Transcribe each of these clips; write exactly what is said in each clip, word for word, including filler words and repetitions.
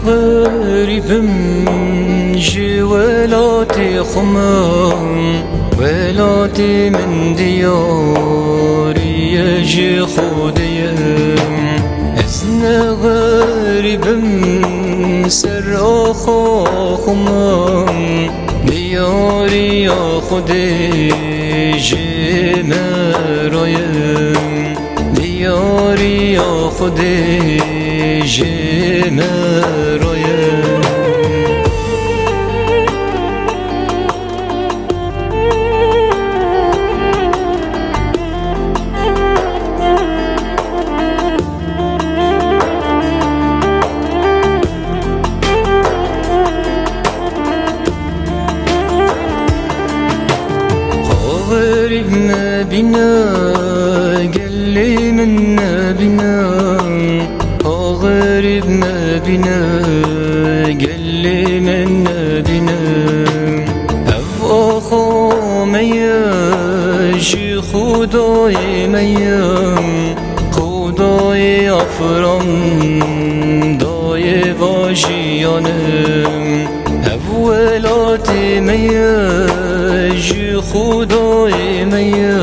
Xerîbim ji welatê xwe min, welatê min diyarî ye ji Xwedê ye. Ez ne xerîbim ser axa xwe min, diyarî ya Xwedê ji me re ye. Diyarî ya Xwedê ji me re ye. Xerîb mebîne, gelê min nebîne. Xerîb mebîne, gelê min nebîne. Ev axa me ye, ji Xwedayê me ye. Xwedayê afran daye va jiyan e. Ev welatê me ye, ji Xwedayê me ye.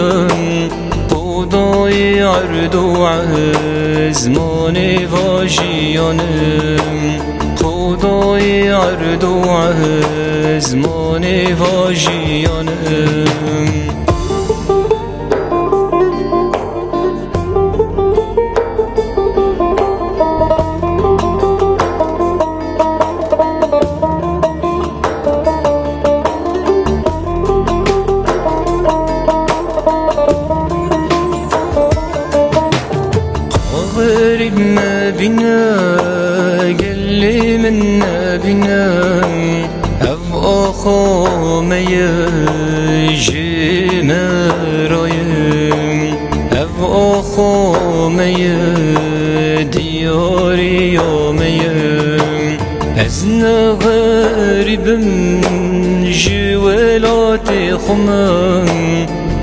Xwedayê erd û ezmanê va jiyan e. Xwedayê erd û ezmanê va jiyan e. Xerîb mebîne, gelê min nebîne. Ev axa me ye, ji me re ye. Ev axa me ye, diyarî ya me ye. Ez ne xerîbim ji welatê xwe min,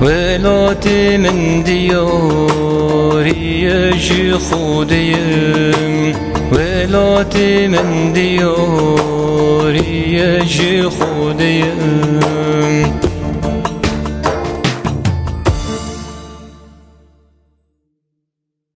welatê min diyarî ye ji Xwedê ye. Welatê min diyarî ye ji Xwedê ye.